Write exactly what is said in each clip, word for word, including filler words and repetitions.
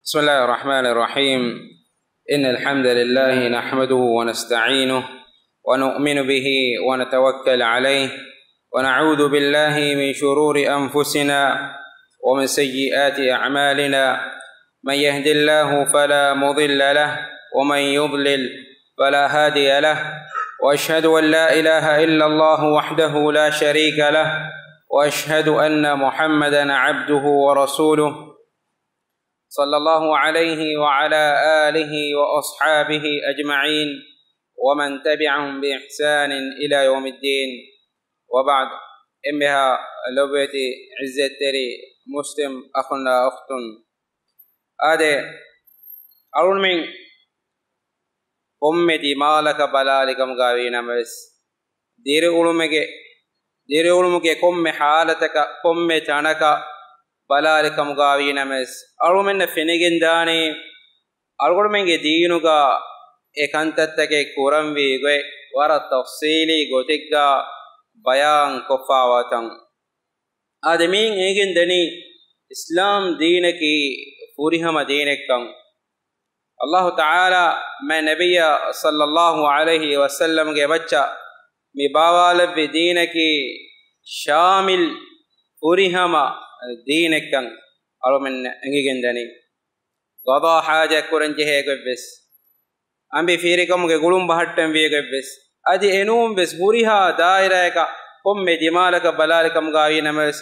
بسم الله الرحمن الرحيم. إن الحمد لله نحمده ونستعينه ونؤمن به ونتوكل عليه، ونعوذ بالله من شرور أنفسنا ومن سيئات أعمالنا. من يهد الله فلا مضل له، ومن يضلل فلا هادي له. وأشهد أن لا إله إلا الله وحده لا شريك له، وأشهد أن محمدا عبده ورسوله، صلى الله عليه وعلى آله وأصحابه أجمعين، ومن تبعهم بإحسان إلى يوم الدين. وبعد، އެންމެހާ ލޮބުވެތި ޢިއްޒަތްތެރި މުސްލިމް އަޚުންނާ އުޚްތުން. އާދެ، އަޅުމެން ކޮންމެ ދިމާލަކަށް ބަލާލި ކަމުގަ ވީނަމަވެސް، ދިރިއުޅުމުގެ، ދިރިއުޅުމުގެ ކޮންމެ ޙާލަތަކަށް، ކޮންމެ ތަނަކަށް ބަލާލި ކަމުގަ ވީނަމަވެސް، އަޅުމެންނަށް ފެނިގެންދާނީ، އަޅުގަނޑުމެންގެ ދީނުގަ އެ ކަންތައްތަކެއް ކުރަންވީ ގޮތް ވަރަށް ތަފްޞީލީ ގޮތެއްގަ ބަޔާން ކޮށްފާވާތަން. އާދެ، މިއިން އެނގިގެންދަނީ އިސްލާމް ދީނަކީ ފުރިހަމަ ދީނެއްކަން. އައްލާހު ތަޢާލާ މާތް ނަބިއްޔާ ޞައްލައްލާހު ޢަލައިހި ވަސައްލަމްގެ މައްޗަށް މި ބާވާލެއްވި ދީނަކީ ޝާމިލް، ފުރިހަމަ ދީނެއްކަން އަޅުމެންނަށް އެނގިގެންދަނީ. ގަޟާ ޙާޖަތް ކުރަން ޖެހޭ ގޮތްވެސް، އަނބި ފިހިރިކަމުގެ ގުޅުން ބަހައްޓަން ވީ ގޮތްވެސް، އަދި އެނޫންވެސް ހުރިހާ ދާއިރާއަކަށް ކޮންމެ ދިމާލަކަށް ބަލާލި ކަމުގަ ވީ ނަމަވެސް،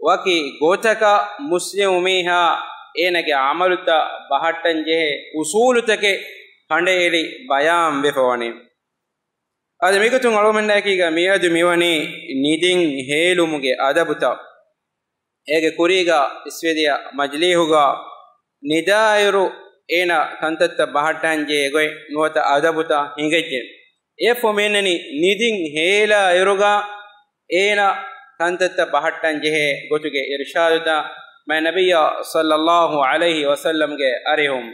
ވަކި ގޮތަކަށް މުސްލިމު މީހާ އޭނަގެ ޢަމަލުތައް ބަހައްޓަން ޖެހޭ އުޞޫލުތަކެއް ކަނޑައެޅި ބަޔާން ވެފަ ވަނީ. އަދި މިގޮތުން އަޅުމެންނާއެކީގަ މިއަދު މިވަނީ ނިދިން ހޭލުމުގެ އަދަބުތައް. އޭގެ ކުރީގަ އިސްވެދިޔަ މަޖިލީހުގަ ނިދާއިރު އޭނަ ކަންތައްތައް ބަހައްޓަން ޖެހޭ ގޮތް ނުވަތަ އަދަބުތައް ހިނގައްޖެ. އެއަށްފަހު މިއަންނަނީ ނިދިން ހޭލާ އިރުގަ އޭނަ ކަންތައްތައް ބަހައްޓަން ޖެހޭ ގޮތުގެ އިރުޝާދުތައް މާތް ނަބިއްޔާ ޞައްލައްލާހު ޢަލައިހި ވަސައްލަމްގެ އަރިހުން.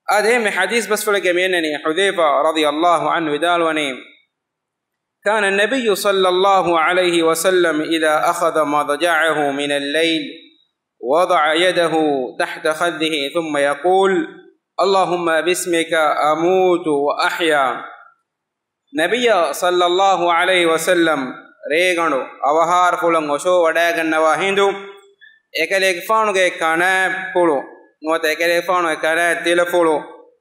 އާދެ، އެންމެ ޙަދީޘް ބަސްފުޅެއްގަ މިއަންނަނީ ޙުޛައިފާ ރަޟިޔައްލާހު ޢަންހު ވިދާޅުވަނީ، كان النبي صلى الله عليه وسلم إذا أخذ مضجعه من الليل وضع يده تحت خده ثم يقول، اللهم باسمك أموت وأحيا. ނަބިއްޔާ ޞައްލައްލާހު ޢަލައިހި ވަސައްލަމް ރޭގަނޑު އަވަހާރަފުޅަށް އޮށޯވަޑައިގަންނަވާ ހިނދު، އެކަލޭގެފާނުގެ ކަނާތްޕުޅު ނުވަތަ އެކަލޭގެފާނުގެ ކަނާތް ތިލަފުޅު،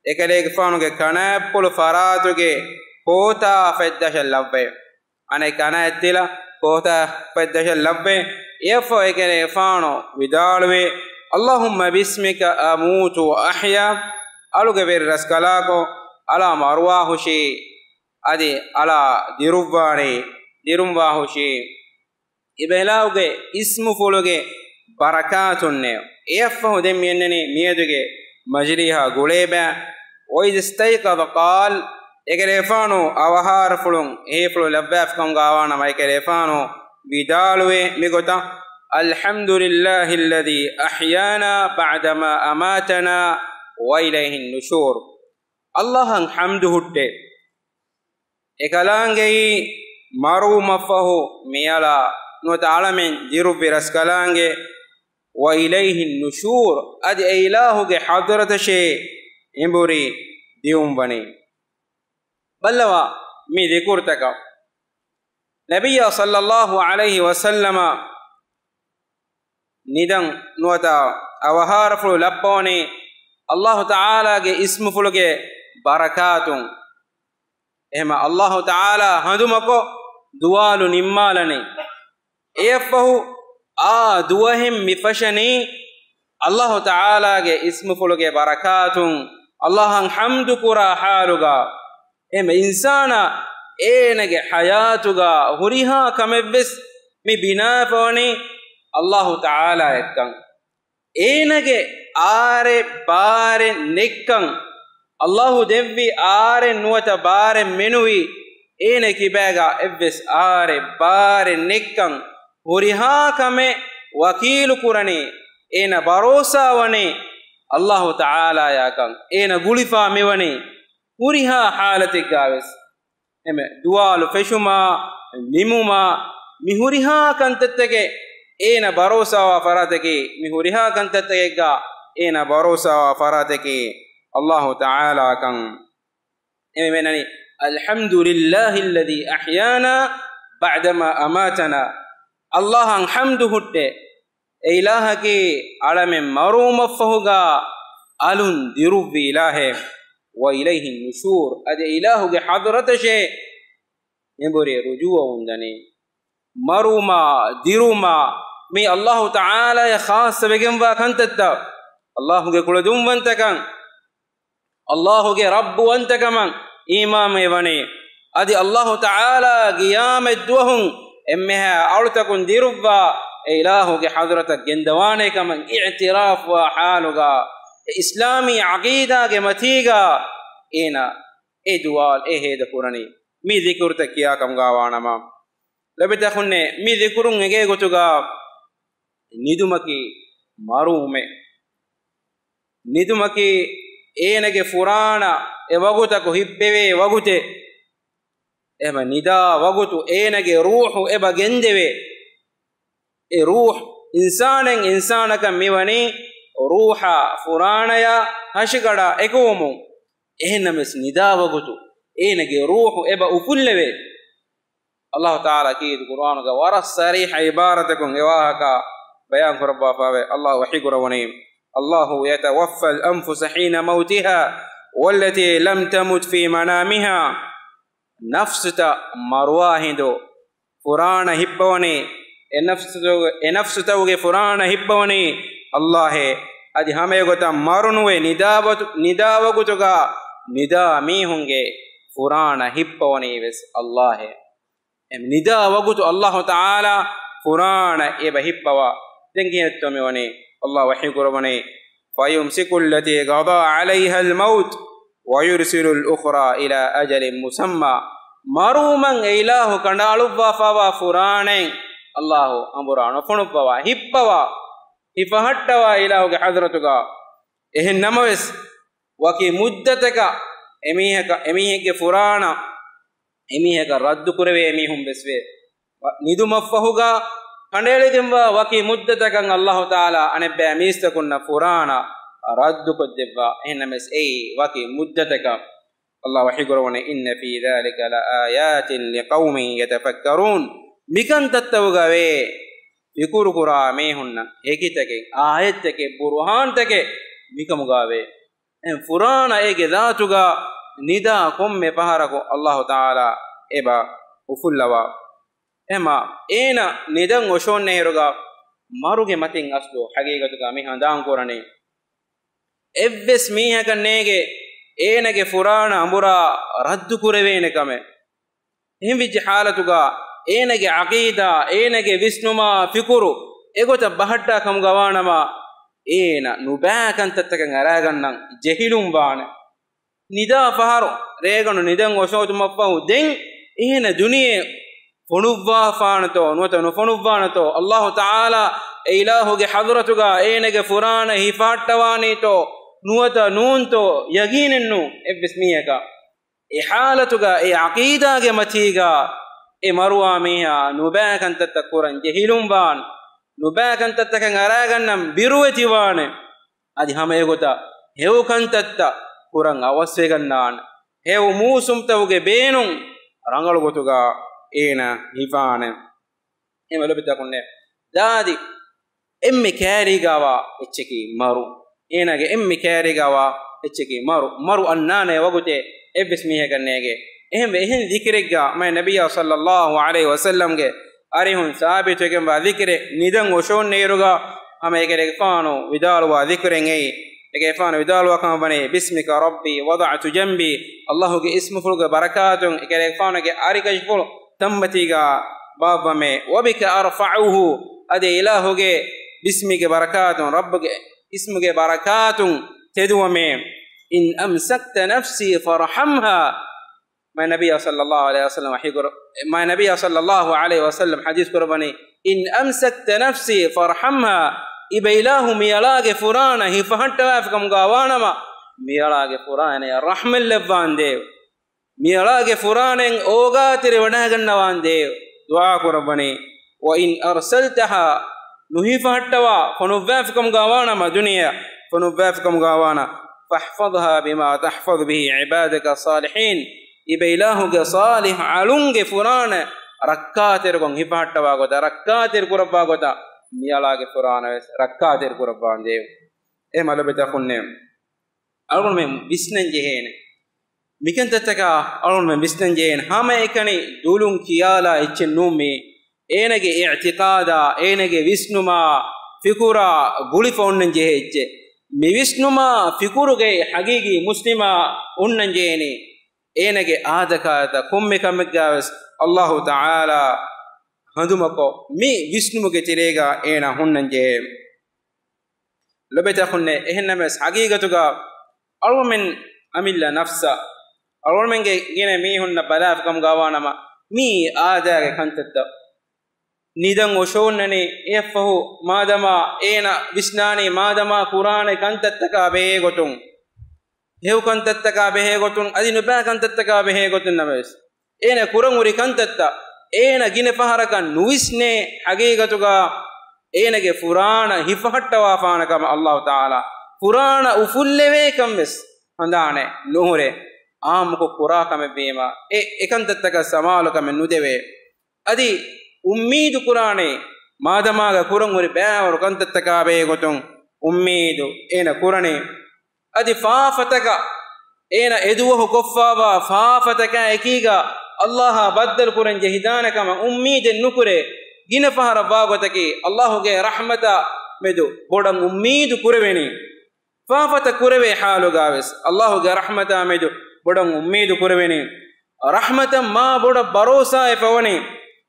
އެކަލޭގެފާނުގެ ކަނާތްޕުޅު ފަރާތުގެ ކޯތާފަތްދަށަށް ލައްވައި. އަނެއް ކަނާތް ތިލަ ކޯތާފަތްދަށަށް ލައްވައި. އެއަށްފަހު އެކަލޭގެފާނު ވިދާޅުވި، اللهم باسمك أموت وأحيا. އަޅުގެ ވެރި ރަސްކަލާކޮ، އަޅާ މަރުވާހުށީ، އަދި އަޅާ ދިރުއްވާނީ، ދިރުންވާހުށީ. އިބައިލާހުގެ އިސްމުފުޅުގެ ބަރަކާތުންނޭ. އެއަށްފަހު ދެން މިއަންނަނީ މިއަދުގެ މަޖިލީހާ ގުޅޭބާ. وإذا استيقظ قال، އެކަލޭގެފާނު އަވަހާރަފުޅުން އެހީފުޅު ލައްވާފިކަމުގަ ވާނަމަ އެކަލޭގެފާނު ވިދާޅުވޭ މިގޮތަށް، الحمد لله الذي أحيانا بعدما أماتنا وإليه النشور. އައްލާހަށް ޙަމްދު ހުއްޓޭ، އެކަލާނގެއީ މަރުވުމަށްފަހު މިއަޅާ ނުވަތަ އަޅަމެން ދިރުއްވި ރަސްކަލާނގެ، وإليه النشور، އަދި އެ އިލާހުގެ ޙަޟްރަތަށޭ އެނބުރި ދިއުންވަނީ. ބައްލަވާ މި ޛިކުރުތަކަށް. ނަބިއްޔާ ޞައްލައްލާހު ޢަލައިހި ވަސައްލަމަ ނިދަން ނުވަތަ އަވަހާރަފުޅު ލައްޕަވަނީ އައްލާހު ތަޢާލާގެ އިސްމުފުޅުގެ ބަރަކާތުން. އެހެމަ އައްލާހު ތަޢާލާ ހަނދުމަކޮށް ދުވާލު ނިންމާލަނީ. އެއަށްފަހު އާ ދުވަހެއް މި ފަށަނީ އައްލާހު ތަޢާލާގެ އިސްމުފުޅުގެ ބަރަކާތުން އައްލާހަށް ޙަމްދު ކުރާ ޙާލުގަ. އެހެމަ އިންސާނާ އޭނަގެ ޙަޔާތުގަ ހުރިހާ ކަމެއްވެސް މި ބިނާވެފަވަނީ އައްލާހު ތަޢާލާއަށްކަން. އޭނަގެ އާރެއް ބާރެއް ނެތްކަން، އައްލާހު ދެއްވި އާރެއް ނުވަތަ ބާރެއް މެނުވީ، އޭނަ ކިބާގަ އެއްވެސް އާރެއް ބާރެއް ނެތްކަން، ހުރިހާ ކަމެއް ވަކީލު ކުރަނީ، އޭނަ ބަރޯސާވަނީ އައްލާހު ތަޢާލާއަކަށް. އޭނަ ގުޅިފާ މިވަނީ ހުރިހާ ޙާލަތެއްގަވެސް. އެމެ ދުވާލު ފެށުމާ، ނިމުމާ، މި ހުރިހާ ކަންތައްތަކެއް އޭނަ ބަރޯސާވާ ފަރާތަކީ، މި ހުރިހާ ކަންތައްތަކެއްގަ އޭނަ ބަރޯސާވާ ފަރާތަކީ ﷲ ތަޢާލާ ކަން. އެމެނަނީ، الحمد لله الذي أحيانا بعدما أماتنا. ﷲ އަށް ޙަމްދު ހުއްޓޭ، އެ އިލާހަކީ އަޅަމެން މަރުވުމަށްފަހުގާ އަލުން ދިރުއްވި އިލާހެއް. وإليه النشور، އަދި އިލާހުގެ ޙަޟްރަތަށޭ މިބުރި ރުޖޫޢަވުން ދަނީ. މަރުވުމާ، ދިރުވުމާ، މީ ﷲ ތަޢާލާޔަށް ޚާއްޞަވެގެންވާ ކަންތައްތައް. ﷲގެ ކުޅަދުންވަންތަކަން، ﷲގެ ރައްބުވަންތަކަމަށް އީމާންވެވަނީ. އަދި ﷲ ތަޢާލާ ޤިޔާމަތްދުވަހުން އެންމެހާ އަޅުތަކުން ދިރުއްވާ އެ އިލާހުގެ ޙަޟްރަތަށް ގެންދަވާނޭ ކަމަށް އިޢްތިރާފުވާ ޙާލުގާ، އެ އިސްލާމީ ޢަޤީދާގެ މަތީގާ އޭނަ އެ ދުޢާ އެ ހޭދަ ކުރަނީ. މި ޛިކުރުތައް ކިޔާ ކަމުގާ ވާނަމަ، ލޮބުވެތި އަޚުންނޭ، މި ޛިކުރުން އެނގޭ ގޮތުގާ ނިދުމަކީ މަރުވުމޭ. ނިދުމަކީ އޭނަގެ ފުރާނަ އެ ވަގުތަކު ހިއްޕެވޭ ވަގުތެއް. އެބަ ނިދާ ވަގުތު އޭނަގެ ރޫޙު އެބަ ގެންދެވޭ. އެ ރޫޙު، އިންސާނެއް އިންސާނަކަށް މިވަނީ ރޫޙާ ފުރާނަޔާ ހަށިގަނޑާ އެކުވުމުން. އެހެންނަމަވެސް ނިދާ ވަގުތު އޭނަގެ ރޫޙު އެބަ އުފުއްލެވޭ. ﷲ ތަޢާލާ ކީރިތި ޤުރްއާނުގަ ވަރަށް ޞަރީޙަ ޢިބާރަތަކުން އެ ވާހަކަ ބަޔާން ކުރައްވާފައިވޭ. ﷲ ވަޙީ ކުރައްވަނީ، الله يتوفى الأنفس حين موتها والتي لم تمت في منامها. ނަފްސުތައް މަރުވާ ހިނދު ފުރާނަ ހިއްޕަވަނީ، އެ ނަފްސުތައު-، އެ ނަފްސުތައުގެ ފުރާނަ ހިއްޕަވަނީ ﷲ އޭ. އަދި ހަމައެގޮތަށް މަރުނުވެ ނިދާ ވަގު-، ނިދާ ވަގުތުގަ ނިދާ މީހުންގެ ފުރާނަ ހިއްޕަވަނީ ވެސް ﷲ އޭ. އެ ނިދާ ވަގުތު ﷲ ތަޢާލާ ފުރާނަ އެބަ ހިއްޕަވާ. ދެން ކިހިނެއްތޯ މިވަނީ؟ ﷲ ވަޙީ ކުރައްވަނީ، فيمسك التي قضى عليها الموت ويرسل الأخرى إلى أجل مسمى. މަރުވުމަށް އެ އިލާހު ކަނޑައަޅުއްވާފައިވާ ފުރާނައެއް ﷲ އަނބުރާ ނުފޮނުއްވަވާ، ހިއްޕަވާ، ހިފަހައްޓަވާ އިލާހުގެ ޙަޟްރަތުގަ. އެހެން ނަމަވެސް، ވަކި މުއްދަތަކަށް އެމީހަކަށް، އެމީހެއްގެ ފުރާނަ އެމީހަކަށް ރައްދު ކުރެވޭ މީހުން ވެސް ވޭ. ވަ-، ނިދުމަށްފަހުގަ ކަނޑައެޅިގެންވާ ވަކި މުއްދަތަކަށް ﷲ ތަޢާލާ އަނެއްބައި މީސްތަކުންނަށް ފުރާނަ ރައްދުކޮށްދެއްވާ. އެހެންނަމަވެސް އެއީ ވަކި މުއްދަތަކަށް. ﷲ ވަޙީ ކުރައްވަނީ، إن في ذلك لآيات لقوم يتفكرون. މިކަންތައްތަކުގަ ވޭ ފިކުރުކުރާ މީހުންނަށް ހެކިތަކެއް، އާޔަތްތަކެއް، ބުރުހާންތަކެއް މިކަމުގަ ވޭ. އެ ފުރާނަ އޭގެ ޒާތުގަ ނިދާ ކޮންމެ ފަހަރަކު ﷲ ތަޢާލާ އެބަ އުފުއްލަވާ. އެމަ އޭނަ ނިދަން އޮށޯންނޭއިރުގަ މަރުގެ މަތިން އަސްލު ޙަޤީޤަތުގަ މި ހަނދާން ކުރަނީ. އެއްވެސް މީހަކަށް ނޭގެ އޭނަގެ ފުރާނަ އަނބުރާ ރައްދު ކުރެވޭނެ ކަމެއް. އެހެންވެއްޖެ ޙާލަތުގަ އޭނަގެ ޢަޤީދާ، އޭނަގެ ވިސްނުމާ ފިކުރު އެގޮތަށް ބަހައްޓާ ކަމުގަ ވާނަމަ، އޭނަ ނުބައި ކަންތައްތަކަށް އަރާގަންނަން ޖެހިލުން ވާނެ. ނިދާ ފަހަރު ރޭގަނޑު ނިދަން އޮށޯތުމަށްފަހު ދެން އޭނަ ދުނިޔެ ފޮނުއްވާފާނެތޯ ނުވަތަ ނުފޮނުއްވާނެތޯ، ﷲ ތަޢާލާ އެ އިލާހުގެ ޙަޟްރަތުގަ އޭނަގެ ފުރާނަ ހިފަހައްޓަވާނީތޯ ނުވަތަ ނޫންތޯ ޔަގީނެއް ނޫން އެއްވެސް މީހަކަށް. އެ ޙާލަތުގަ އެ ޢަޤީދާގެ މަތީގަ އެ މަރުވާ މީހާ ނުބައި ކަންތައްތައް ކުރަން ޖެހިލުން ވާން، ނުބައި ކަންތައްތަކަށް އަރާގަންނަން ބިރުވެތިވާނެ. އަދި ހަމަ އެގޮތަށް ހެޔޮ ކަންތައްތައް ކުރަން އަވަސްވެގަންނާނެ. ހެޔޮ މޫސުމްތަކުގެ ބޭނުން ރަނގަޅު ގޮތުގަ އޭނަ ހިފާނެ. އެ މަލުބިތަކުންނެ ދާދި އެންމެ ކައިރީގަވާ އެއްޗަކީ މަރު. އޭނާގެ އެންމެ ކައިރީގަވާ އެއްޗަކީ މަރު. މަރު އަންނާނެ ވަގުތެއް އެއްވެސް މީހަކަށް ނޭގެ. އެހެންވެ، އެހެން ޛިކްރެއްގަ މާތް ނަބިއްޔާ ޞައްލައްލާހު ޢަލައިހި ވަސައްލަމްގެ އަރިހުން ސާބިތުވެގެންވާ ޛިކްރެއް، ނިދަން އޮށޯންނެއިރުގަ ހަމަ އެކަލޭގެފާނު ވިދާޅުވާ ޛިކްރެއް އެއީ. އެކަލޭގެފާނު ވިދާޅުވާ ކަމަށް ވަނީ، بسمك ربي وضعت جنبي، ﷲގެ އިސްމުފުޅުގެ ބަރަކާތުން އެކަލޭގެފާނުގެ އަރިކަށިފުޅު ތަންމަތީގަ ބާއްވަމޭ. وبك أرفعه، އަދި އިލާހުގެ ބިސްމީގެ ބަރަކާތުން، ރައްބުގެ އިސްމުގެ ބަރަކާތުން ތެދުވަމޭ. إن أمسكت نفسي فارحمها. މާތް ނަބިއްޔާ ޞައްލައްލާހު ޢަލައިހި ވަސައްލަމް ވަޙީ ކުރ-، މާތް ނަބިއްޔާ ޞައްލައްލާހު ޢަލައިހި ވަސައްލަމް ޙަދީޘް ކުރައްވަނީ، إن أمسكت نفسي فارحمها، އިބަ އިލާހު މިއަޅާގެ ފުރާނަ ހިފަހައްޓަވާފިކަމުގަ ވާނަމަ، މިއަޅާގެ ފުރާނަޔަށް ރަޙްމަތް ލައްވާނދޭވެ. މިއަޅާގެ ފުރާނައިން އޯގާތެރިވަޑައިގަންނަވާނދޭވެ. ދުޢާ ކުރައްވަނީ، وإن أرسلتها، ނުހިފަހައްޓަވާ ފޮނުއްވާފިކަމުގަ ވާނަމަ ދުނިޔެއަށް، ފޮނުއްވާފިކަމުގާވާނަ، فاحفظها بما تحفظ به عبادك الصالحين. ތިބޭ އިލާހުގެ ޞާލިޙު އަޅުންގެ ފުރާނަ ރައްކާތެރިކޮށް ހިފަހައްޓަވާ ގޮތަށް، ރައްކާތެރި ކުރައްވާ ގޮތަށް މިއަޅާގެ ފުރާނަ ވެސް ރައްކާތެރި ކުރައްވާނދޭވެ. އެ މަލޮބެތަކުންނޭ އަޅުގަނޑުމެން ވިސްނަން ޖެހޭނެ. މިކަންތައްތަކާ އަޅުގަނޑުމެން ވިސްނަން ޖެހޭނެ. ހަމައެކަނި ދުލުން ކިޔާލާ އެއްޗެއް ނޫން މީ. އޭނަގެ އިޢްތިޤާދާ، އޭނަގެ ވިސްނުމާ، ފިކުރާ ގުޅިފަ އޮންނަން ޖެހޭ އެއްޗެއް. މި ވިސްނުމާ ފިކުރުގައި ޙަޤީޤީ މުސްލިމާ އޮންނަން ޖެހޭނީ. އޭނަގެ އާދަކާތައް ކޮންމެ ކަމެއްގާވެސް އައްލާހު ތަޢާލާ ހަނދުމަކޮށް، މި ވިސްނުމުގެ ތެރޭގާ އޭނާ ހުންނަން ޖެހޭ. ލޮބެތަކުންނޭ، އެހެންނަމަވެސް ޙަޤީޤަތުގަ އަޅުމެން އަމިއްލަ ނަފްސަށް، އަޅުމެންގެ ގިނަ މީހުންނަށް ބަލާފިކަމުގަވާނަމަ، މީ އާދައިގެ ކަންތައްތައް. ނިދަން އޮށޯންނަނީ، އެއަށްފަހު މާދަމާ އޭނަ ވިސްނާނީ، މާދަމާ ކުރާނެ ކަންތައްތަކާ ބެހޭގޮތުން، ހެޔޮ ކަންތައްތަކާ ބެހޭގޮތުން، އަދި ނުބައި ކަންތައްތަކާ ބެހޭގޮތުން ނަމަވެސް، އޭނަ ކުރަން ހުރި ކަންތައްތައް އޭނަ ގިނަ ފަހަރަކަށް ނުވިސްނޭ. ޙަޤީޤަތުގަ އޭނަގެ ފުރާނަ ހިފަހައްޓަވާފާނެ ކަމަށް އައްލާހު ތަޢާލާ، ފުރާނަ އުފުއްލެވޭ ކަން ވެސް ހަނދާނެއް ނުހުރޭ. އާއްމުކޮށް ކުރާ ކަމެއްވީމަ، އެ އެކަންތައްތަކަށް ސަމާލުކަމެއް ނުދެވޭ. އަދި އުއްމީދު ކުރާނެ، މާދަމާގަ ކުރަން ހުރި ބައިވަރު ކަންތައްތަކާ ބެހޭގޮތުން އުއްމީދު އޭނަ ކުރަނީ. އަދި ފާފަތަކަށް، އޭނަ އެދުވަހު ކޮށްފާވާ ފާފަތަކާ އެކީގަ އައްލާހާ ބައްދަލު ކުރަން ޖެހިދާނެ ކަމަށް އުއްމީދެއް ނުކުރޭ. ގިނަ ފަހަރަށް ވާގޮތަކީ، އައްލާހުގެ ރަޙްމަތާ މެދު ބޮޑަށް އުއްމީދު ކުރެވެނީ. ފާފަތައް ކުރެވޭ ޙާލުގާވެސް، އައްލާހުގެ ރަޙްމަތާ މެދު ބޮޑަށް އުއްމީދު ކުރެވެނީ. ރަޙްމަތަށް މާ ބޮޑަށް ބަރޯސާވެފަވަނީ.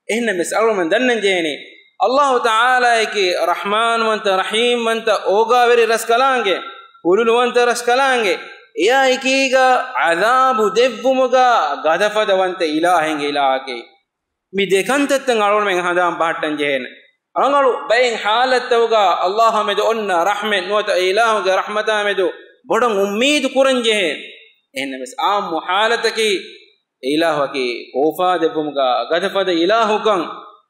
އެހެންނަމަވެސް އަޅުގަނޑުމެން ދަންނަން ޖެހޭނީ، އައްލާހު ތަޢާލާއަކީ ރަޙްމާންވަންތަ، ރަޙީމްވަންތަ، އޯގާވެރި ރަސްކަލާނގެ، ކުލުނުވަންތަ ރަސްކަލާނގެ، އެއާއެކީގަ ޢަޛާބު ދެއްވުމުގަ ގަދަފަދަވަންތަ އިލާހެއްގެ އިލާހަކީ. މި ދެ ކަންތައްތައް އަޅުގަނޑުމެން ހަނދާން ބަހައްޓަން ޖެހޭނެ. ރަނގަޅު ބައެއް ޙާލަތްތަކުގަ އައްލާހާ މެދު އޮންނަ ރަޙްމަތް ނުވަތަ އެ އިލާހުގެ ރަޙްމަތާ މެދު ބޮޑަށް އުއްމީދު ކުރަން ޖެހޭ. އެހެންނަމަވެސް އާއްމު ޙާލަތަކީ، އެ އިލާހަކީ ކޯފާ ދެއްވުމުގަ ގަދަފަދަ އިލާހުކަން،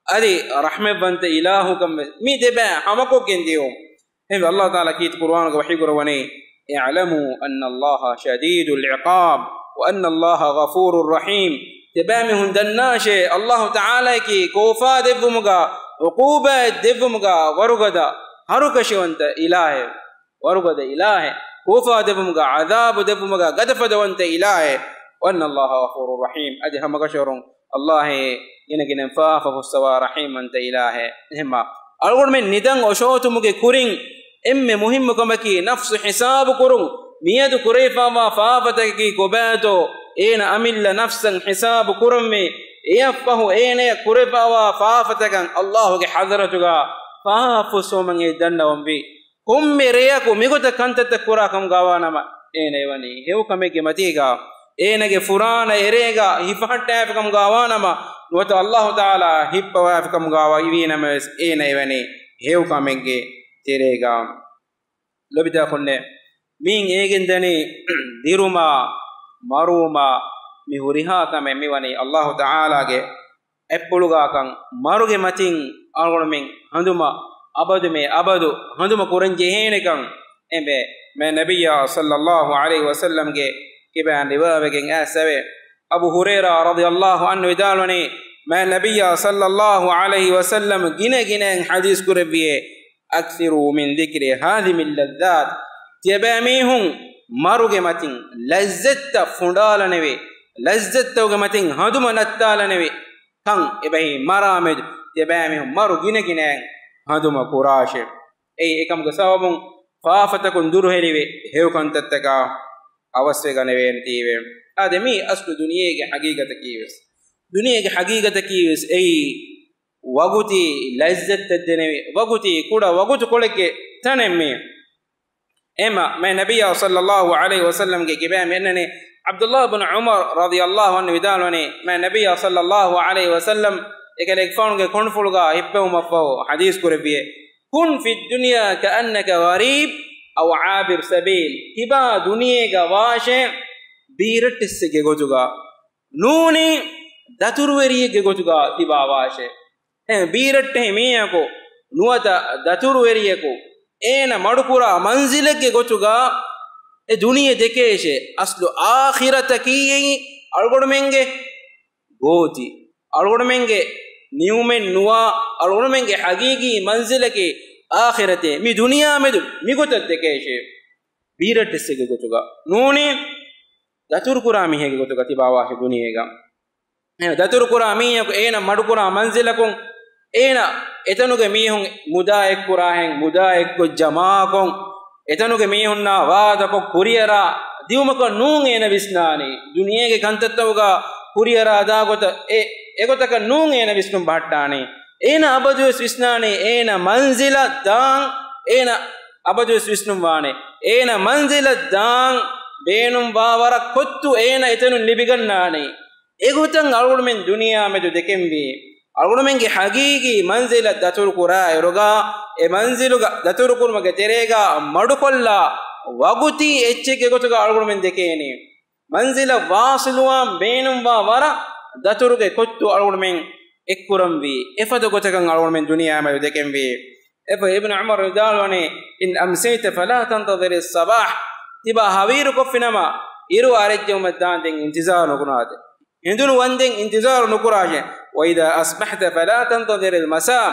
އަދި ރަޙްމަތްވަންތަ އިލާހުކަން ވެސް މި ދެބައި ހަމަކޮށްގެން ދިޔުން. އެހެންވެ، އައްލާހު ތަޢާލާ ކީރިތި ޤުރުއާނުގަ ވަޙީކުރައްވަނީ، "اعلموا أن الله شديد العقاب وأن الله غفور رحيم." ތިޔަބައިމީހުން ދަންނާށޭ، އައްލާހު ތަޢާލާއަކީ ކޯފާ ދެއްވުމުގަ، ޢުޤޫބާތް ދެއްވުމުގަ ވަރުގަދަ ހަރުކަށިވަންތަ އިލާހެއް. ވަރުގަދަ އިލާހެއް. ކޯފާ ދެއްވުމުގަ، ޢަޛާބު ދެއްވުމުގަ ގަދަފަދަވަންތަ އިލާހެއް. "وأن الله غفور رحيم." އަދި ހަމަކަށަވަރުން އައްލާހޭ ގިނަގިނައިން ފާފަ ފުއްސަވާ ރަޙީމްވަންތަ އިލާހެއް. އެހެންމާ، އަޅުގަނޑުމެން ނިދަން އޮށޯތުމުގެ ކުރިން އެންމެ މުހިއްމު ކަމަކީ ނަފްސު ހިސާބު ކުރުން. މިއަދު ކުރެވިފާވާ ފާފަތަކަކީ ކޮބާތޯ އޭނަ އަމިއްލަ ނަފްސަށް ހިސާބު ކުރަންވީ. އެއަށްފަހު އޭނަޔަށް ކުރެވިފާވާ ފާފަތަކަށް އައްލާހުގެ ޙަޟްރަތުގަ ފާފަ ފުއްސަވުމަށް އެ ދަންނަވަންވީ. ކޮންމެ ރެޔަކު މިގޮތަށް ކަންތައްތައް ކުރާ ކަމުގަވާނަމަ، އޭނަ އެވަނީ ހެޔޮ ކަމެއްގެ މަތީގަ. އޭނަގެ ފުރާނަ އެރޭގަ ހިފަހައްޓާފި ކަމުގަވާނަމަ، ނުވަތަ އައްލާހު ތަޢާލާ ހިއްޕަވާފި ކަމުގަވީނަމަވެސް، އޭނަ އެވަނީ ހެޔޮ ކަމެއްގެ ތެރޭގަ. ލޮބިތާ ކުންނޭ، މީން އޭގެން ދަނީ ދިރުމާ، މަރުވުމާ، މި ހުރިހާ ކަމެއް މިވަނީ އައްލާހު ތަޢާލާގެ އެއްޕުޅުގާކަން، މަރުގެ މަތިން އަޅުގަނޑުމެން ހަނދުމަ އަބަދުމެ އަބަދު ހަނދުމަ ކުރަން ޖެހޭނެކަން އެނބޭ. މާތް ނަބިއްޔާ ޞައްލައްލާހު ޢަލައިހި ވަސައްލަމްގެ ކިބައިން ރިވާވެގެން އައިސް އެވެ. އަބޫ ހުރައިރާ ރަޟިޔައްލާހު ޢަންހު ވިދާޅުވަނީ، މާތް ނަބިއްޔާ ޞައްލައްލާހު ޢަލައިހި ވަސައްލަމް ގިނަ ގިނައިން ޙަދީޘް ކުރެއްވިއޭ، "أكثروا من ذكر هاذم اللذات." ތިޔަބައިމީހުން މަރުގެ މަތިން ލައްޒަތްތައް ފުނޑާލަނެވި، ލައްޒަތްތަކުގެ މަތިން ހަނދުމަ ނައްތާލަނެވި ކަން އެބަހީ މަރާމެދު ތިޔަބައިމީހުން މަރު ގިނަ ގިނައިން ހަނދުމަ ކުރާށޭ. އެއީ އެކަމުގެ ސަބަބުން ފާފަތަކުން ދުރުހެލިވެ، ހެޔޮ ކަންތައްތަކާ އަވަސްވެގަނެވޭނެތީވެ. އާދެ، މީ އަސްލު ދުނިޔޭގެ ޙަޤީޤަތަކީވެސް. ދުނިޔޭގެ ޙަޤީޤަތަކީވެސް އެއީ ވަގުތީ ލައްޒަތްތައް ދެނެވި، ވަގުތީ ކުޑަ ވަގުތުކޮޅެއްގެ ތަނެއް މީ. އެމަ، މާތް ނަބިއްޔާ ޞައްލައްލާހު ޢަލައިހި ވަސައްލަމްގެ ކިބައިން މި އަންނަނީ، ޢަބްދުﷲ ބިން ޢުމަރު ރަޟިޔައްލާހު ޢަންހު ވިދާޅުވަނީ، މާތް ނަބިއްޔާ ޞައްލައްލާހު ޢަލައިހި ވަސައްލަމް އެކަލޭގެފާނުގެ ކޮނޑުފުޅުގާ ހިއްޕެވުމަށްފަހު ޙަދީޘް ކުރެއްވިއޭ، "كن في الدنيا كأنك غريب أو عابر سبيل." ތިބާ ދުނިޔޭގަ ވާށޭ ބީރައްޓެއްސެއްގެ ގޮތުގަ، ނޫނީ ދަތުރުވެރިއެއްގެ ގޮތުގަ ތިބާ ވާށޭ. އެ ބީރައްޓެހި މީހަކު ނުވަތަ ދަތުރުވެރިޔަކު އޭނަ މަޑުކުރާ މަންޒިލެއްގެ ގޮތުގަ އެ ދުނިޔެ ދެކޭށޭ. އަސްލު އާޚިރަތަކީ އަޅުގަނޑުމެންގެ ގޯތި. އަޅުގަނޑުމެންގެ ނިއުމެއް ނުވާ، އަޅުގަނޑުމެންގެ ހަގީގީ މަންޒިލަކީ އާޚިރަތޭ. މި ދުނިޔާ މެދު މިގޮތަށް ދެކޭށޭ. ބީރައްޓެއްސެއްގެ ގޮތުގަ ނޫނީ، ދަތުރުކުރާ މީހެއްގެ ގޮތުގަ ތިބާވާށޭ ދުނިޔޭގަ. އެ ދަތުރުކުރާ މީހަކު އޭނަ މަޑުކުރާ މަންޒިލަކުން، އޭނަ އެތަނުގެ މީހުން މުދާ އެއްކުރާހެން، މުދާ އެއްކޮށް ޖަމާކޮށް، އެތަނުގެ މީހުންނާ ވާދަކޮށް ކުރިއަރާ ދިއުމަކަށް ނޫން އޭނަ ވިސްނާނީ. ދުނިޔޭގެ ކަންތައްތަކުގަ ކުރިއަރާ ދާ ގޮތަށް އެ، އެގޮތަކަށް ނޫން އޭނަ ވިސްނުން ބަހައްޓާނީ. އޭނަ އަބަދުވެސް ވިސްނާނީ އޭނަ މަންޒިލަށް ދާން، އޭނަ އަބަދުވެސް ވިސްނުން ވާނެ. އޭނަ މަންޒިލަށް ދާން ބޭނުންވާ ވަރަށް ކޮއްތު އޭނަ އެތަނުން ލިބިގަންނާނީ. އެގޮތަށް އަޅުގަނޑުމެން ދުނިޔެއާ މެދު ދެކެންވީ. އަޅުގަނޑުމެންގެ ހަގީގީ މަންޒިލަށް ދަތުރު ކުރާ އިރުގަ، އެ މަންޒިލުގަ ދަތުރު ކުރުމުގެ ތެރޭގަ މަޑުކޮށްލާ ވަގުތީ އެއްޗެއްގެ ގޮތުގަ އަޅުގަނޑުމެން ދެކޭނީ. މަންޒިލަށް ވާސިލުވާން ބޭނުންވާ ވަރަށް ދަތުރުގެ ކޮއްތު އަޅުގަނޑުމެން އެއްކުރަންވީ. އެފަދަ ގޮތަކަށް އަޅުގަނޑުމެން ދުނިޔެއާ މެދު ދެކެންވީ. އެފަ އިބްނު ޢުމަރު ވިދާޅުވަނީ، "إن أمسيت فلا تنتظر الصباح." ތިބާ ހަވީރު ކޮށްފިނަމަ، އިރު އަރެއްޖެއުމަށް ދާން ދެން އިންތިޒާރު ނުކުރާށޭ. ހެނދުނު ވަންދެން އިންތިޒާރު ނުކުރާށޭ. "وإذا أصبحت فلا تنتظر المساء."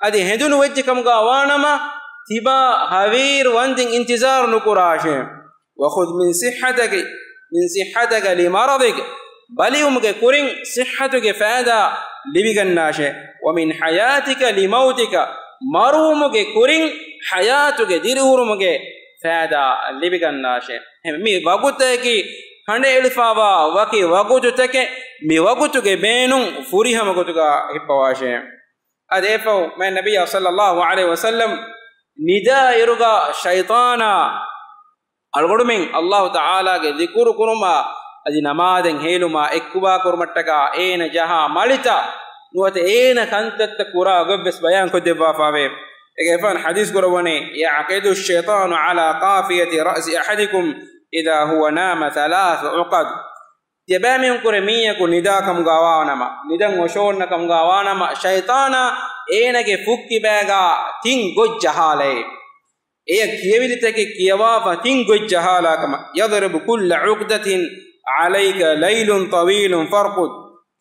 އަދި ހެނދުނު ވެއްޖެ ކަމުގަ ވާނަމަ، ތިބާ ހަވީރު ވަންދެން އިންތިޒާރު ނުކުރާށޭ. "وخذ من صحتك، من صحتك لمرضك." ބަލިވުމުގެ ކުރިން ޞިއްޙަތުގެ ފައިދާ ލިބިގަންނާށޭ. "ومن حياتك لموتك." މަރުވުމުގެ ކުރިން ޙަޔާތުގެ ދިރިހުރުމުގެ ފައިދާ ލިބިގަންނާށޭ. މި ވަގުތަކީ ކަނޑައެޅިފައިވާ ވަކި ވަގުތުތަކެއް، މި ވަގުތުގެ ބޭނުން ފުރިހަމަ ގޮތުގަ ހިއްޕަވާށޭ. އަދި އެފަހު މާތް ނަބިއްޔާ ޞައްލައްލާހު ޢަލައިހި ވަސައްލަމް ނިދާ އިރުގަ ޝައިޠާނާ އަޅުގަނޑުމެން ﷲ ތަޢާލާގެ ޛިކުރު ކުރުމާ އަދި ނަމާދެއް ހޭލުމާ އެއްކުބާ ކުރުމަށްޓަކާ އޭނަ ޖަހާ މަޅިތައް ނުވަތަ އޭނަ ކަންތައްތައް ކުރާ ގޮތްވެސް ބަޔާން ކޮށްދެއްވާފައިވޭ. އޭގެ ފަން ޙަދީޘް ކުރައްވަނީ، "يعقد الشيطان على قافية رأس أحدكم إذا هو نام ثلاث عقد." ތިޔަބައިމީހުން ކުރެ މީހަކު ނިދާ ކަމުގަ ވާނަމަ، ނިދަން އޮށޯންނަ ކަމުގަ ވާނަމަ، ޝައިޠާނާ އޭނަގެ ފުއްކިބައިގާ ތިން ގޮށް ޖަހާލައޭ. އެޔަށް ކިޔެވިލިތަކެއް ކިޔަވާފަ ތިން ގޮށް ޖަހާލާ ކަމަށް، "يضرب كل عقدة عليك ليل طويل فارقد."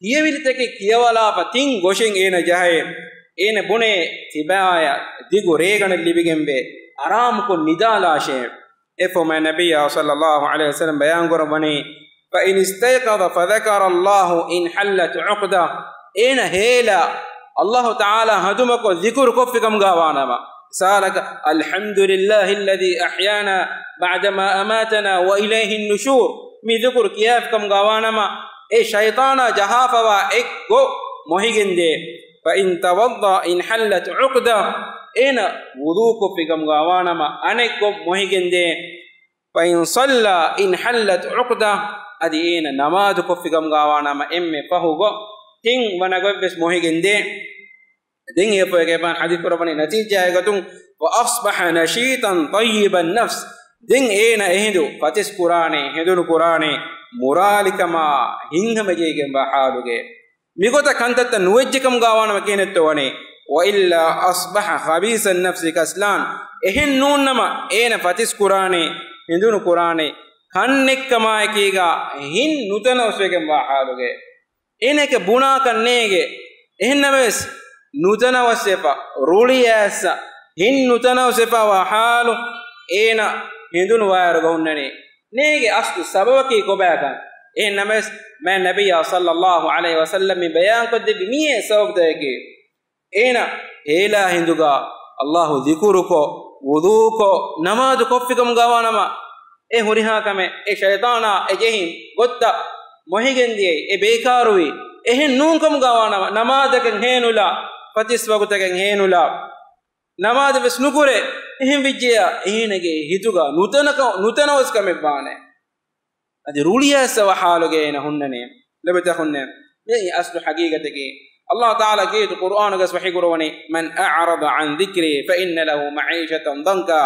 ކިޔެވިލިތަކެއް ކިޔަވާލާފަ ތިން ގޮށެއް އޭނަ ޖަހައޭ. އޭނަ ބުނޭ ތިބާޔަށް ދިގު ރޭގަނޑެއް ލިބިގެންވޭ، އަރާމުކޮށް ނިދާލާށޭ. އެފަހު މާތް ނަބިއްޔާ ޞައްލައްލާހު ޢަލައިހި ވަސައްލަމް ބަޔާން ކުރައްވަނީ، "فإن استيقظ فذكر الله انحلت عقدة." އޭނަ ހޭލާ ﷲ ތަޢާލާ ހަނދުމަކޮށް ޛިކުރު ކޮށްފި ކަމުގަ ވާނަމަ، ސާލަކަ، "الحمد لله الذي أحيانا بعدما أماتنا وإليه النشور." މި ޛިކުރު ކިޔާފި ކަމުގަ ވާނަމަ، އެ ޝައިޠާނާ ޖަހާފަވާ އެއް ގޮށް މޮހިގެންދޭ. "فإن توضأ انحلت عقدة." އޭނަ ވުޟޫ ކޮށްފި ކަމުގަ ވާނަމަ، އަނެއް ގޮށް މޮހިގެންދޭ. "فإن صلى انحلت عقدة." އަދި އޭނަ ނަމާދު ކޮށްފި ކަމުގަ ވާނަމަ، އެންމެ ފަހު ގޮށް ތިން ވަނަ ގޮތްވެސް މޮހިގެންދޭ. ދެން އެފަހު އެކަމަށް ޙަދީޘް ކުރައްވަނީ ނަތީޖާއެއް ގޮތުން، "وأصبح نشيطا طيب النفس." ދެން އޭނަ އެހިނދު ފަތިސް ކުރާނެ، ހެނދުނު ކުރާނެ، މުރާލިކަމާ ހިތްހަމަޖެހިގެންވާ ޙާލުގައި. މިގޮތަށް ކަންތައްތައް ނުވެއްޖެ ކަމުގަ ވާނަމަ ކިހިނެއްތޯ ވަނީ؟ "وإلا أصبح خبيث النفس كسلان." އެހެން ނޫންނަމަ އޭނަ ފަތިސް ކުރާނެ، ހެނދުނު ކުރާނެ، ކަންނެއްކަމާއެކީގަ ހިތް ނުތަނަވަސްވެގެންވާ ޙާލުގައި. އޭނައަކަށް ބުނާކަށް ނޭނގެ. އެހެންނަމަވެސް، ނުތަނަވަސްވެފަ، ރުޅިއައިސް، ހިތް ނުތަނަވަސްވެފަވާ ޙާލު އޭނަ ހެނދުނު ވާއިރުގަ ހުންނަނީ. ނޭނގެ އަސްލު ސަބަބަކީ ކޮބާކަން؟ އެހެންނަމަވެސް، މާތް ނަބިއްޔާ ޞައްލައްލާހު ޢަލައިހި ވަސައްލަމް މި ބަޔާންކޮށްދެއްވި މިއޭ ސަބަބުތަކަކީ. އޭނަ ހޭލާ ހިނދުގަ ﷲ ޛިކުރުކޮށް، ވުޟޫކޮށް، ނަމާދު ކޮށްފިކަމުގަ ވާނަމަ، އެ ހުރިހާ ކަމެއް، އެ ޝައިޠާނާ އެ ޖެހި ގޮތްތައް މޮހިގެންދިޔައީ، އެ ބޭކާރުވީ. އެހެން ނޫންކަމުގަ ވާނަމަ، ނަމާދަކަށް ހޭނުލާ، ފަތިސް ވަގުތަކަށް ހޭނުލާ، ނަމާދު ވެސް ނުކުރޭ. އެހެން ވެއްޖެޔާ، އޭނަގެ ހިތުގަ ނުތަނަކަ-، ނުތަނަވަސްކަމެއް ވާނެ. އަދި ރުޅިއައިސްފަވާ ޙާލުގައި އޭނަ ހުންނަނީ. ލޮބުވެތި އަޚުންނޭ، މިއީ އަސްލު ޙަޤީޤަތަކީ. ﷲ ތަޢާލާ ކީރިތި ޤުރުއާނުގައި ވަޙީ ކުރައްވަނީ، "من أعرض عن ذكري فإن له معيشة ضنكا."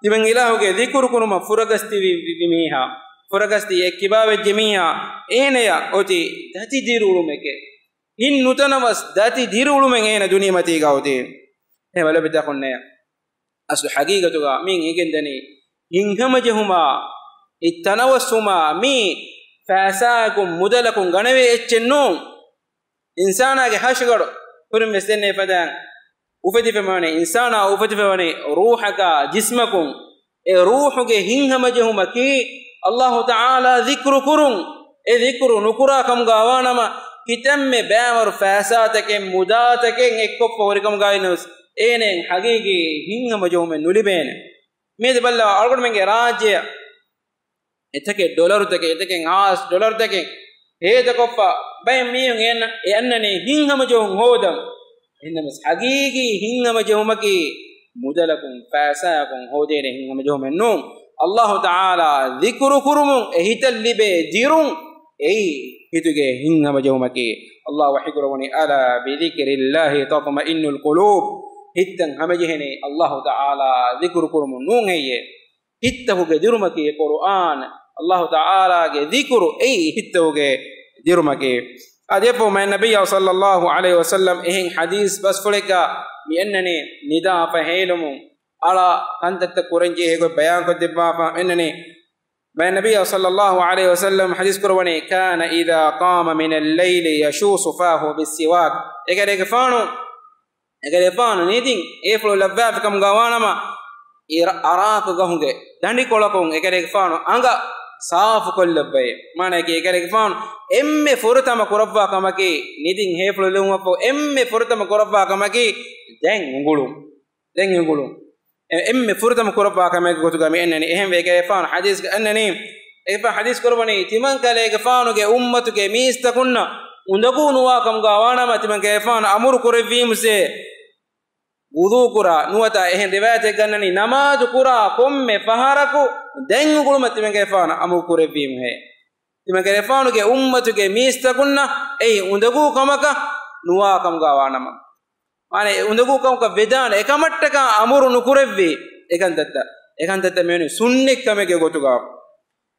ތިމަން އިލާހުގެ ޛިކުރު ކުރުމަށް ފުރަގަސްދިވި މީހާ، ފުރަގަސްދީ އެއްކިބާވެއްޖެ މީހާ، އޭނަޔަށް އޮތީ ދަތި ދިރިއުޅުމެކޭ. ހިތް ނުތަނަވަސް ދަތި ދިރިއުޅުމެއް އޭނަ ދުނިޔެމަތީގަ އޮތީ. އެހެންވެ ލޮބުވެތި އަޚުންނޭ، އަސްލު ޙަޤީޤަތުގަ މިއިން އެނގެންދަނީ ހިތްހަމަޖެހުމާ، ހިތްތަނަވަސްވުމާ، މީ ފައިސާއަކުން މުދަލަކުން ގަނެވޭ އެއްޗެއް ނޫން. އިންސާނާގެ ހަށިގަނޑު ކުރިން ވެސް ދެންނެވި ފަދައިން އުފެދިފައިވަނީ، އިންސާނާ އުފެދިފައިވަނީ ރޫޙަކާ ޖިސްމަކުން. އެ ރޫޙުގެ ހިތްހަމަޖެހުމަކީ އައްލާހު ތަޢާލާ ޛިކްރު ކުރުން. އެ ޛިކްރު ނުކުރާ ކަމުގަ ވާނަމަ، ކިތަންމެ ބައިވަރު ފައިސާތަކެއް، މުދާތަކެއް އެއްކޮށްފަ ހުރިކަމުގައި ނުވެސް، އޭނައަށް ޙަޤީޤީ ހިތްހަމަޖެހުމެއް ނުލިބޭނެ. މިއަދު ބައްލަވާ، އަޅުގަނޑުމެންގެ ރާއްޖެއަށް އެތަކެއް ޑޮލަރުތަކެއް، އެތަކެއް ހާސް ޑޮލަރުތަކެއް ހޭދަކޮށްފަ، ބައެއް މީހުން އެ އަން-، އެ އަންނަނީ ހިތްހަމަޖެހުން ހޯދަން. އެހެންނަމަވެސް، ޙަޤީޤީ ހިތްހަމަޖެހުމަކީ މުދަލަކުން، ފައިސާއަކުން ހޯދޭނެ ހިތްހަމަޖެހުމެއް ނޫން. އައްލާހު ތަޢާލާ ޛިކްރު ކުރުމުން އެ ހިތަށް ލިބޭ ދިރުން، އެއީ ހިތުގެ ހިތްހަމަޖެހުމަކީ. އައްލާހު ވަޙީކުރައްވަނީ، "ألا بذكر الله تطمئن القلوب." ހިތްތައް ހަމަޖެހެނީ އައްލާހު ތަޢާލާ ޛިކްރު ކުރުމުން ނޫން ހެއްޔޭ؟ ހިތްތަކުގެ ދިރުމަކީ ޤުރުއާން، އައްލާހު ތަޢާލާގެ ޛިކްރު އެއީ ހިތްތަކުގެ ދިރުމަކީ. އާދެ، އެއަށްފަހު މާތް ނަބިއްޔާ ޞައްލައްލާހު ޢަލައިހި ވަސައްލަމް އެހެން ޙަދީޘް ބަސްފުޅެއްގަ މި އަންނަނީ ނިދާފަ ހޭލުމުން، އަޅާ ކަންތައްތައް ކުރަންޖެހޭ ގޮތް ބަޔާންކޮށްދެއްވާފަ އަންނަނީ. މާތް ނަބިއްޔާ ޞައްލައްލާހު ޢަލައިހި ވަސައްލަމް ޙަދީޘް ކުރައްވަނީ، "كان إذا قام من الليل يشوص فاه بالسواك." އެކަލޭގެފާނު، އެކަލޭގެފާނު ނިދިން ހޭފުޅު ލައްވާފި ކަމުގަ ވާނަމަ، އިރަ-، އަރާކު ގަހުގެ ދަނޑިކޮޅަކުން އެކަލޭގެފާނު އަނގަ ސާފުކޮށްލައްވައޭ. މާނައަކީ، އެކަލޭގެފާނު އެންމެ ފުރަތަމަ ކުރައްވާ ކަމަކީ، ނިދިން ހޭފުޅު ލެވުމަށްފަހު އެންމެ ފުރަތަމަ ކުރައްވާ ކަމަކީ، ދެން އުނގުޅުން. ދެން އުނގުޅުން. އެ-، އެންމެ ފުރަތަމަ ކުރައްވާ ކަމެއްގެ ގޮތުގަ މި އަންނަނީ. އެހެންވެ، އެކަލޭގެފާނު ޙަދީޘްގަ އަންނަނީ، އެކަލޭގެފާނު ޙަދީޘް ކުރައްވަނީ، ތިމަން ކަލޭގެފާނުގެ އުއްމަތުގެ މީސްތަކުންނަށް އުނދަގޫ ނުވާ ކަމުގަ ވާނަމަ، ތިމަން ކަލޭގެފާނު އަމުރު ކުރެއްވީމުސޭ، ވުޟޫ ކުރާ ނުވަތަ އެހެން ރިވާޔަތެއްގަ އަންނަނީ، ނަމާދު ކުރާ ކޮންމެ ފަހަރަކު ދެން އުނގުޅުމަށް ތިމަން ކަލޭގެފާނު އަމުރު ކުރެއްވީމުހޭ. ތިމަން ކަލޭގެފާނުގެ އުއްމަތުގެ މީސްތަކުންނަށް އެއީ އުނދަގޫ ކަމަކަށް ނުވާ ކަމުގަ ވާނަމަ. މާނަ އެ އުނދަގޫ ކަމަކަށް ވެދާނެ އެކަމަށްޓަކާ އަމުރު ނުކުރެއްވި އެކަންތައްތައް، އެކަންތައްތައް މިވަނީ ސުންނަތް ކަމެއްގެ ގޮތުގަ.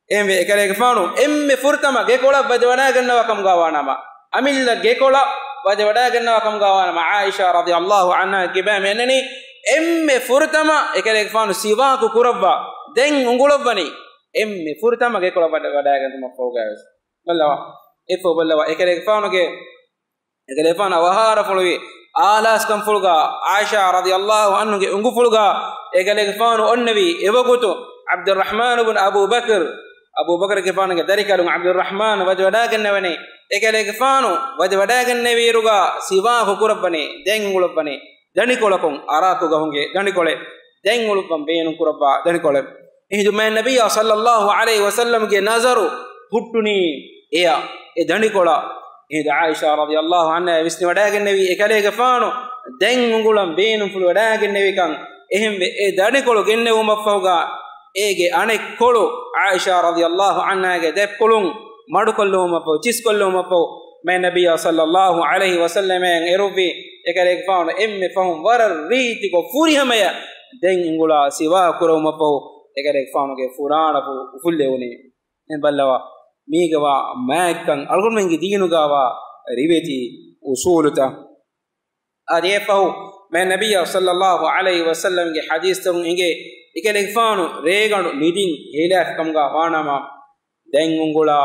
އެހެންވެ، އެކަލޭގެފާނު އެންމެ ފުރަތަމަ ގެކޮޅަށް ވަދެވަޑައިގަންނަވާ ކަމުގަ ވާނަމަ، އަމިއްލަ ގެކޮޅަށް ވަދެވަޑައިގަންނަވާ ކަމުގަ ވާނަމަ، ޢާއިޝާ ރަޟިޔައްލާހު ޢަންހާ ކިބައިން މި އަންނަނީ، އެންމެ ފުރަތަމަ އެކަލޭގެފާނު ސިވާކު ކުރައްވާ، ދެން އުނގުޅައްވަނީ، އެންމެ ފުރަތަމަ ގެކޮޅަށް ވަދެ-، ވަޑައިގަންނަވުމަށްފަހުގައިވެސް. ބައްލަވާ، އެއަށްފަހު ބައްލަވާ، އެކަލޭގެފާނުގެ އެކަލޭގެފާނު އަވަހާރަފުޅުވި އާލާސްކަންފުޅުގަ، ޢާއިޝާ ރަޟިޔައްލާހު ޢަންހުގެ އުނގުފުޅުގަ، އެކަލޭގެފާނު އޮންނެވި އެވަގުތު، ޢަބްދުއްރަޙްމާނު ބުން އަބޫ ބަކްރު، އަބޫ ބަކްރުގެފާނުގެ ދަރިކަލުން ޢަބްދުއްރަޙްމާނު ވަދެވަޑައިގެންނެވެނީ. އެކަލޭގެފާނު ވަދެވަޑައިގެންނެވިއިރުގަ، ސިވާކު ކުރައްވަނީ، ދެން އުނގުޅައްވަނީ، ދަނޑިކޮޅަކުން، އަރާކު ގަހުގެ ދަނޑިކޮޅެއް، ދެން އުނގުޅުއްވަން ބޭނުން ކުރައްވާ ދަނޑިކޮޅެއް. އެހިނދު މާތް ނަބިއްޔާ ޞައްލައްލާހު ޢަލައިހި ވަސައްލަމްގެ ނަޒަރު ހުއްޓުނީ އެއަށް، އެ ދަނޑިކޮޅަށް. އެހިނދު ޢާއިޝާ ރަޟިޔައްލާހު ޢަންހާ ވިސްނިވަޑައިގެންނެވީ އެކަލޭގެފާނު ދެން އުނގުޅަން ބޭނުންފުޅުވަޑައިގެންނެވިކަން. އެހެންވެ، އެ ދަނޑިކޮޅު ގެންނެވުމަށްފަހުގަ، އޭގެ އަނެއްކޮޅު ޢާއިޝާ ރަޟިޔައްލާހު ޢަންހާގެ ދެއްކޮޅުން މަޑުކޮށްލުމަށްފަހު، ޗިސްކޮށްލުމަށްފަހު، މާތް ނަބިއްޔާ ޞައްލައްލާހު ޢަލައިހި ވަސައްލަމައަށް އެރުއްވި އެކަލޭގެފާނު އެންމެ ފަހުން ވަރަށް ރީތިކޮށް ފުރިހަމަޔަށް ދެން އުނގުޅާ ސިވާކު ކުރެއްވުމަށްފަހު، އެކަލޭގެފާނުގެ ފުރާނަފުޅު އުފުއްލެވުނީ. ދެން ބައްލަވާ، މީގަވާ މާތްކަން އަޅުގަނޑުމެންގެ ދީނުގަވާ ރިވެތި އުޞޫލުތައް. އާދެ، އެއަށްފަހު މާތް ނަބިއްޔާ ޞައްލައްލާހު ޢަލައިހި ވަސައްލަމްގެ ޙަދީޘްތަކުން އެނގޭ، އެކަލޭގެފާނު ރޭގަނޑު ނިދިން ހޭލާފި ކަމުގަ ވާނަމަ، ދެން އުނގުޅާ،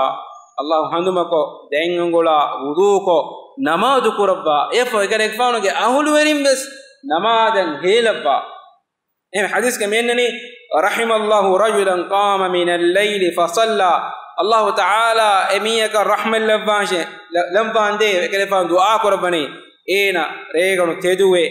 އައްލާހު ހަނދުމަކޮށް، ދެން އުނގުޅާ، ވުޟޫކޮށް، ނަމާދު ކުރައްވާ. އެއަށްފަހު އެކަލޭގެފާނުގެ އަހުލުވެރިން ވެސް ނަމާދަށް ހޭލައްވާ. އެހެން ޙަދީޘްގަ މި އަންނަނީ، "رحم الله رجلا قام من الليل فصلى." އައްލާހު ތަޢާލާ އެ މީހަކަށް ރަޙްމަތް ލައްވާށޭ، ލަ-، ލައްވާނދޭ. އެކަލޭގެފާނު ދުޢާ ކުރައްވަނީ، އޭނަ ރޭގަނޑު ތެދުވެ،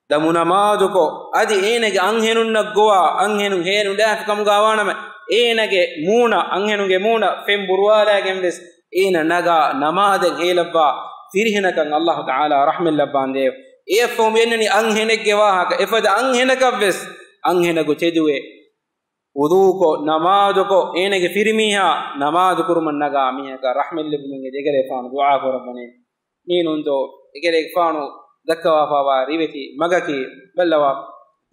ދަމު ނަމާދުކޮށް، އަދި އޭނަގެ އަންހެނުންނަށް ގޮވާ، އަންހެނުން ހޭނުން ލާފި ކަމުގަ ވާނަމަ، އޭނަގެ މޫނަށް، އަންހެނުންގެ މޫނަށް ފެން ބުރުވާލާގެން ވެސް، އޭނަ ނަގާ ނަމާދަށް ހޭލައްވާ ފިރިހެނަކަށް އައްލާހު ތަޢާލާ ރަޙްމަތް ލައްވާނދޭ. އެއަށްފަހު މި އަންނަނީ އަންހެނެއްގެ ވާހަކަ، އެފަދަ އަންހެނަކަށް ވެސް އަންހެނަކު ތެދުވެ، ވުޟޫކޮށް، ނަމާދުކޮށް، އޭނަގެ ފިރިމީހާ ނަމާދު ކުރުމަށް ނަގާ މީހަކަށް ރަޙްމަތް ލިބުމުގެ ދެކަލޭގެފާނު ދުޢާ ކުރައްވަނީ. މީނުންތޯ އެކަލޭގެފާނު ދައްކަވާފައިވާ ރިވެތި މަގަކީ؟ ބައްލަވާ،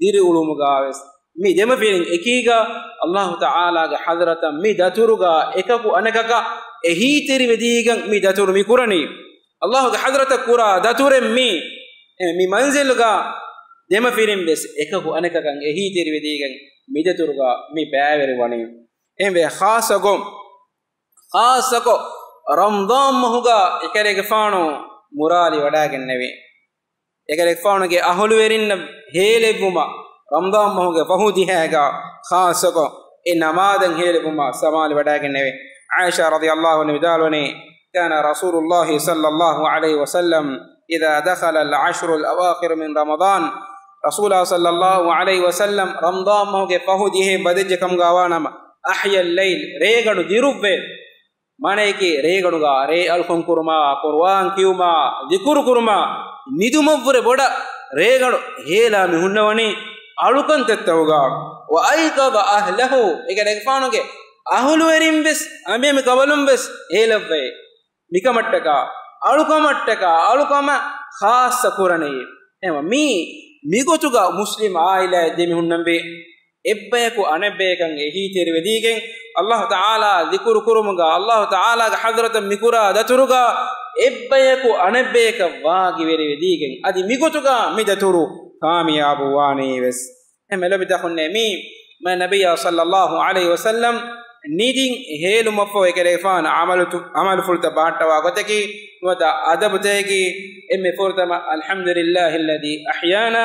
ދިރިއުޅުމުގަ ވެސް މި ދެމަފިރިން އެކީގަ އައްލާހު ތަޢާލާގެ ޙަޟްރަތަށް މި ދަތުރުގަ އެކަކު އަނެކަކަށް އެހީތެރިވެދީގެން މި ދަތުރު މި ކުރަނީ. އައްލާހުގެ ޙަޟްރަތަށް ކުރާ ދަތުރެއް މީ. އެ، މި މަންޒިލުގަ ދެމަފިރިން ވެސް އެކަކު އަނެކަކަށް އެހީތެރިވެދީގެން މިދެތުރުގަ މި ބައިވެރިވަނީ. އެހެންވެ، ޚާއްޞަކޮށް، ޚާއްޞަކޮށް ރަމަޟާން މަހުގަ އެކަލޭގެފާނު މުރާލި ވަޑައިގެންނެވި. އެކަލޭގެފާނުގެ އަހުލުވެރިންނަށް ހޭލެއްވުމަށް ރަމަޟާން މަހުގެ ފަހު ދިހައިގަ ޚާއްޞަކޮށް އެ ނަމާދަށް ހޭލެއްވުމަށް ސަމާލި ވަޑައިގެންނެވި. ޢާއިޝާ ރަޟިޔަﷲ ޢަންހާ ވިދާޅުވަނީ، كان رسول الله صلى الله عليه وسلم إذا دخل العشر الأواخر من رمضان، ރަސޫލާ ޞައްލައްލާހު ޢަލައިހި ވަސައްލަމް ރަމަޟާން މަހުގެ ފަހު ދިހައެއް ވަދެއްޖެ ކަމުގަ ވާނަމަ، أحيا الليل، ރޭގަނޑު ދިރުއްވޭ. މާނަޔަކީ ރޭގަނޑުގަ ރޭ އަޅުކަން ކުރުމާ، ޤުރުއާން ކިޔުމާ، ޛިކުރު ކުރުމާ، ނިދުމަށްވުރެ ބޮޑަށް ރޭގަނޑު ހޭލާ މި ހުންނަވަނީ އަޅުކަންތައްތަކުގަ. وأيقظ أهله، އޭގެ ރޭގެފާނުގެ އަހުލުވެރިން ވެސް، އަނބިމި ކަވަލުން ވެސް ހޭލައްވައޭ. މިކަމަށްޓަކާ، އަޅުކަމަށްޓަކާ، އަޅުކަމަށް ޚާއްޞަ ކުރަނީ. އެހެންވީމަ، މީ މިގޮތުގަ މުސްލިމް ޢާއިލާއެއް ދެމިހުންނަންވީ. އެއްބަޔަކު އަނެއްބަޔަކަށް އެހީތެރިވެދީގެން، އައްލާހު ތަޢާލާ ޛިކުރު ކުރުމުގަ، އައްލާހު ތަޢާލާގެ ޙަޟްރަތަށް މިކުރާ ދަތުރުގަ، އެއްބަޔަކު އަނެއްބަޔަކަށް ވާގިވެރިވެދީގެން، އަދި މިގޮތުގަ މި ދަތުރު ކާމިޔާބު ވާނީ ވެސް. އެހެންވެ ލޯބިތަކުންނޭ، މީ މާތް ނަބިއްޔާ ޞައްލައްލާހު ޢަލައިހި ވަސައްލަމް ނިދިން ހޭލުމަށްފަހު އެކަލޭގެފާނު ޢަމަލުތު-، ޢަމަލުފުޅުތައް ބަހައްޓަވާ ގޮތަކީ، ނުވަތަ އަދަބުތަކަކީ، އެންމެ ފުރަތަމަ، الحمد لله الذي أحيانا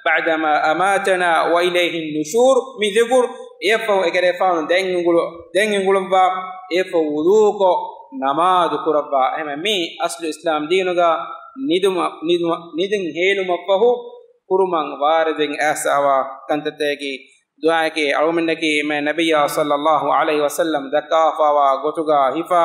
بعدما أماتنا وإليه النشور، މި ޛިކުރު. އެއަށްފަހު އެކަލޭގެފާނު ދެން އިނގުޅު-، ދެން އިނގުޅުއްވާ، އެއަށްފަހު ވުޟޫކޮށް ނަމާދު ކުރައްވާ. އެހެންވެ، މީ އަސްލު އިސްލާމް ދީނުގަ ނިދުމަ-، ނިދުމަ-، ނިދިން ހޭލުމަށްފަހު ކުރުމަށް ވާރިދުވެ އައިސްފައިވާ ކަންތައްތަކަކީ. ދުޢާއެކޭ، އަޅުގަނޑަކީ މާތް ނަބިއްޔާ ޞައްލައްލާހު ޢަލައިހި ވަސައްލަމް ދައްކާފައިވާ ގޮތުގަ ހިފާ،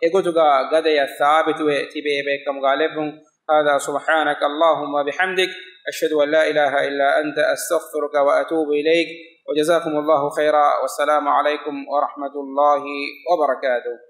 އެގޮތުގަ ގަދަޔަށް ސާބިތުވެ ތިބޭ ބައެއްކަމުގަ ލެއްވުން. هذا، سبحانك اللهم وبحمدك، أشهد أن لا إله إلا أنت، أستغفرك وأتوب إليك، وجزاكم الله خيرا، والسلام عليكم ورحمة الله وبركاته.